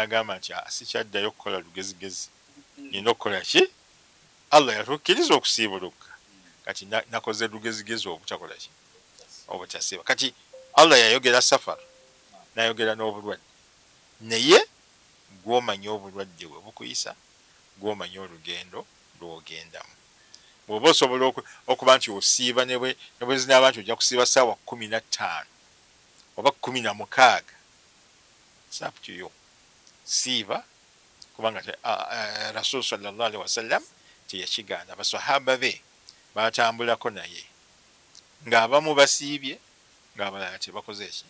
N'agamba nti sikyaddayo okukola lugezigezi, nina okukola ki? Allah yatukkiriza okusiibuluka, kati nakoze lugezigezi obutakola ki? Obutasiiba. Kati Allah yayogera safar, n'ayogera n'obulwadde, naye gw'omanya obulwadde bwe bukuyisa, gw'omanya olugendo lw'ogendamu. Bw'oba osobola okuba nti osiiba ne bwe zinaaba nti ojja kusiiba ssaawa 15 oba 16, it's up to you, siiba, kubanga Rasul sallallahu alaihi wasallam teyakigaana. Basahaba be batambulako naye ng'abamu basiibye ng'abalala tebakoze ki?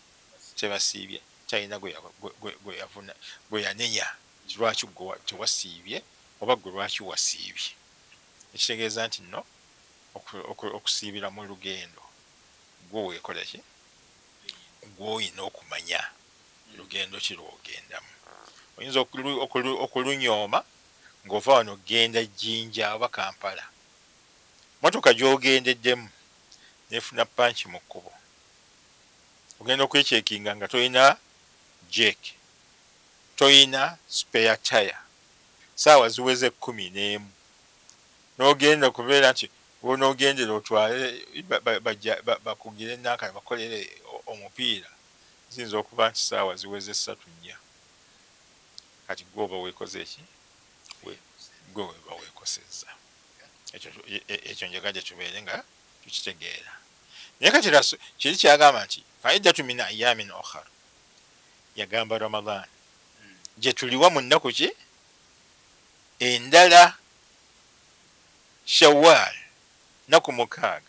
Tebasiibye. Talina gwe yanenya lwaki gwe tewasiibye oba gwe lwaki wasiibye. Ekitegeeza nti nno okusiibira mu lugendo gwe weekola ki? Gw'olina okumanya lugendo ki lw'ogendamu. Oyinza okulunyooma ng'ova wano genda Jinja oba Kampala, motoka gy'ogendeddemu nefuna panki mu kkubo, ogenda okwechekinga nga tolina jack, tolina spare tire, saawa ziweze 11, n'ogenda okubeera nti bw'onoogendera otwale bakugire nanka bakolere omupiira, ziyinza okuba nti saawa ziweze 3 4. Kati gwe oba weekoze ki? Gwe weba weekosezza. Ekyo njagadde tubeere nga tukitegeera. Naye kati kiri kyagamba nti faiddatu min ayamin ukhar, yagamba Ramadan gye tuliwa mu nnaku ki endala, Shawwal nnaku 6,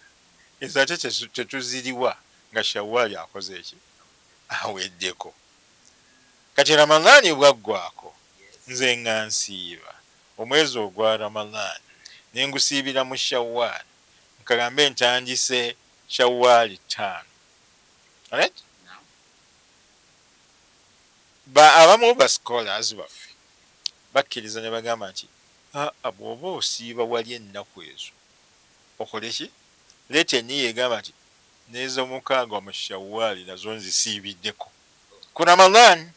ezo ate tetuziriwa nga Shawwal akoze ki? Aweddeko. Kati Ramadhani bwaggwako nze nga nsiiba omwezi ogwa Ramadhani ne ngusiibira mu Shawwal, nkagambe ntandise Shawwal 5. Alright? Abamu ba scholars baffe bakkiriza ne bagamba nti bw'oba osiiba wali ennaku ezo okole ki? Leeta eniya egamba nti n'ez'omukaaga mu Shawwal nazo nzisiibiddeko ku Ramadhan.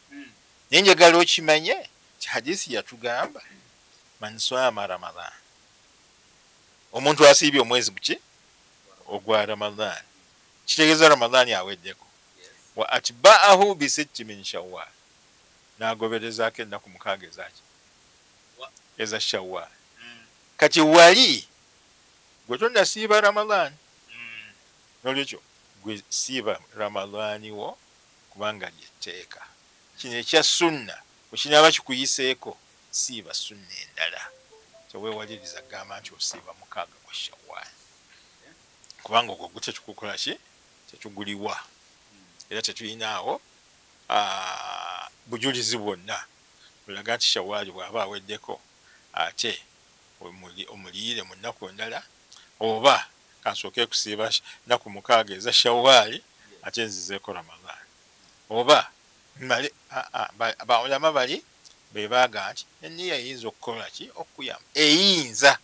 Naye njagala okimanye nti hadisi yatugamba man swama Ramadhan, omuntu asiibye omwezi guki? Ogwa Ramadhan, kitegeeza Ramadhan aweddeko. Wa atba'ahu bi sitti min Shawwal, n'agoberezaako ennaku 6 ezaki? Eza Shawwal. Kati wali gwe tonnasiiba Ramadhan, n'olwekyo gwe siiba Ramadhani wo kubanga lyetteeka. Kino ekya sunna bwe kinaaba kikuyiseeko, siiba sunna endala, teweewaliriza kugamba nti osiiba 6 gwa Shawwal, kubanga ogwo gwe tetukukola ki? Tetuguliwa, era tetulinaawo bujulizi bwonna bulaga nti Shawwal bw'aba aweddeko ate omuliire mu nnaku endala, oba kansooke kusiiba nnaku 6 eza Shawwal ate nzizeeko Ramadhan, oba mmale. Baulama bali be baaga nti eniya eyinza okukola ki? Okuyamba eyinza.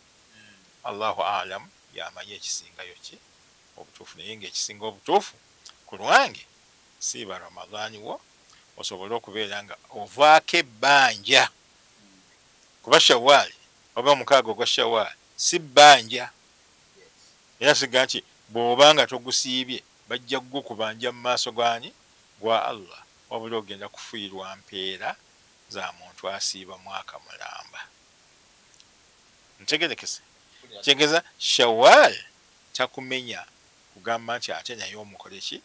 Allahu a'lam, yamanyi ekisingayo ki obutuufu, naye ng'ekisinga obutuufu ku lwange siiba Ramadhani wo osobole okubeera nga ovaako ebbanja, kuba Shawwal oba 6 ogwa Shawwal si bbanja. Era siga nti bw'oba nga togusiibye bajja kugukubanja mu maaso g'ani? Gwa Allah, wabula ogenda kufiirwa mpeera za muntu asiiba mwaka mulamba. Ntegerekese? Kitegeeza Shawwal takumenya kugamba nti ate naye omukole ki?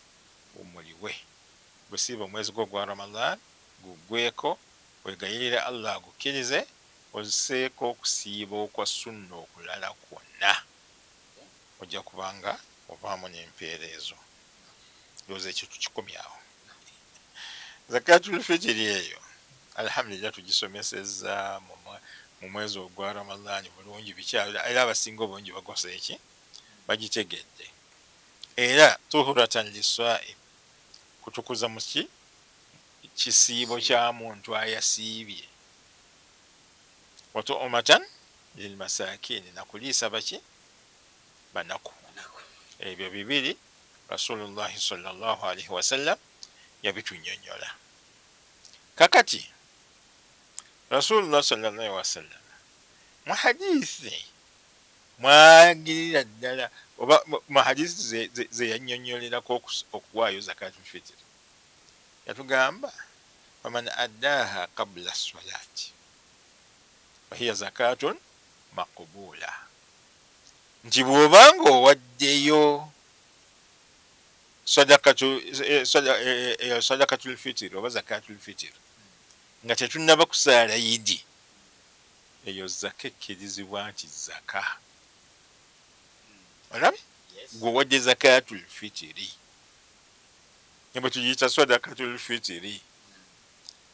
Omuliwe. Gusiiba omwezi gwo gwa Ramadhan guggweko, wegayirire Allah agukkirize, oziseeko okusiiba okwa sunna okulala kwonna, ojja kubanga ovaamu n'empeera ezo. Ndowooza ekyo tukikomyawo. Zakatul fitiri eyo alhamdulillah tugisomesezza mu mwezi ogwa Ramadhan bulungi, bikyali era abasinga obungi bagose eki? Bagitegedde. Era tuhuratan liswaim, kutukuza mu ki? Kisiibo kya muntu ayasiibye. Wa tu'matan lilmasakin, nakuliisa baki? Banaku. Ebyo bibiri Rasulullah sallallahu alaihi wasallam yabitunyonnyola. Kakati Rasulullah sallallahu alaihi wasallam mu hadithi mwagirira ddala oba mu hadithi ze yannyonnyolerako okuwaayo zakatul fitiri, yatugamba faman addaha qabla salati fahiya zakatun maqbula, nti bw'obanga owaddeyo sadakatul fitiri oba zakatul fitiri nga tetunnaba kusaala yidi, eyo zaka ekkirizibwa nti zaka. Olabye? Gwe owadde zakatul fitiri, ne bwe tugiyita sadakatul fitiri,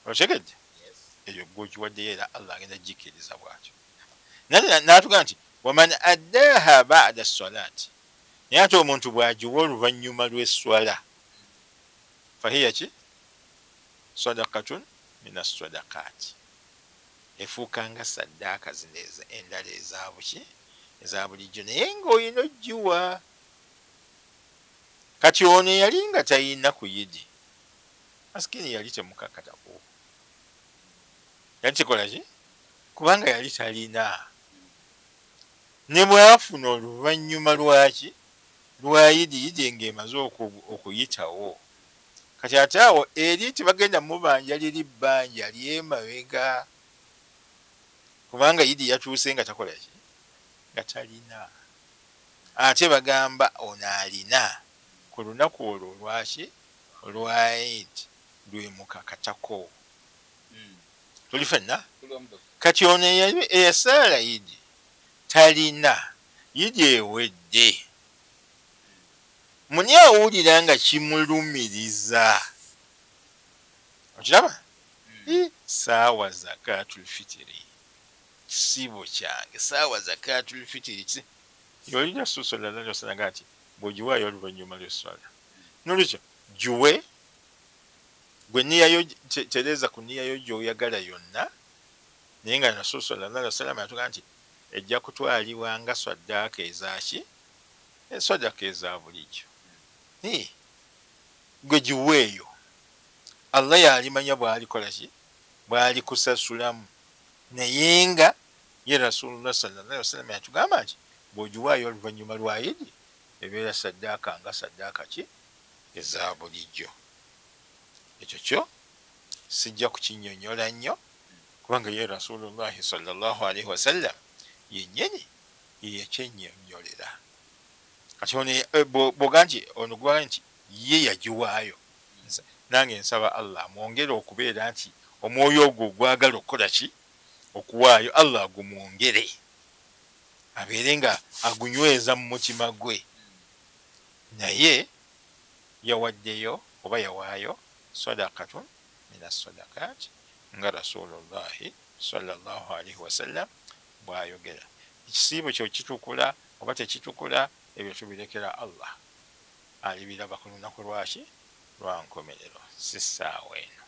okitegedde? Eyo gwe ogiwaddeyo era Allah agenda gikkiriza bw'atyo. N'atugamba nti waman addaha ba'da salati, naye ate omuntu bw'agiwa oluvannyuma lw'esswala, fahiya ki? Sadakatun mina sadakati, efuuka nga saddaaka zino endala ezabuki eza bulijjo, naye ng'olina ogiwa. Kati ono eyali nga talina ku yidi, masikini yali temukakatako, yali kikola ki? Kubanga yali talina. Ne bw'afuna oluvannyuma lwaki lwa yidi, yidi ng'emaze okuyitawo, kati ate awo eri tebagenda mubanja liri bbanja ly'emabega, kubanga yidi yatuuse nga takola ki? Nga talina. Ate bagamba ono alina ku lunaku olwo lwaki olwa Eid lwemukakatako. Tuli ffenna? Kati ono eyasaala yidi talina, yidi ewedde, muni awulira nga kimulumiriza, okiraba? Saawa zakatul fitiri kisiibo kyange, saawa zakatul fitiri. Yoli Rasul sallallahu alaihi wasallam nti bw'ogiwaayo oluvannyuma lw'esswala, nolwekyo giwe gwe nniyayo, tereza ku nniyayo gy'oyagala yonna, naye nga Rasul sallallahu alaihi wasallam yatugamba nti ejja kutwalibwa nga saddaaka ezaaki, esaddaaka eza bulijjo. Gwe giweeyo, Allah yalimanya bw'alikola ki, bw'alikusasulamu, naye nga ye Rasulullah sallallahu alaihi wasallam yatugamba nti bw'ogiwaayo oluvannyuma lwa Idi ebeera saddaaka nga saddaaka ki eza bulijjo. Ekyo kyo sijja kukinnyonnyola nnyo, kubanga ye Rasulullah sallallahu alaihi wasallam yennyini ye yakyennyonnyolera. Kati ono bw'oga nti ono gwa nti ye yagiwaayo, nange nsaba Allah amwongere okubeera nti omwoyo ogwo ogwagala okukola ki, okuwaayo, Allah agumwongere abeere nga agunyweza mu mutima gwe. Naye yawaddeyo oba yawaayo sadakatun mina sadakati nga Rasulullahi sallallahu alaihi wasallam bw'ayogera. Ekisiibo kyo kitukula oba tekitukula, ebyo tubirekera Allah, alibiraba ku lunaku lwaki lwa nkomerero, si ssaawa eno.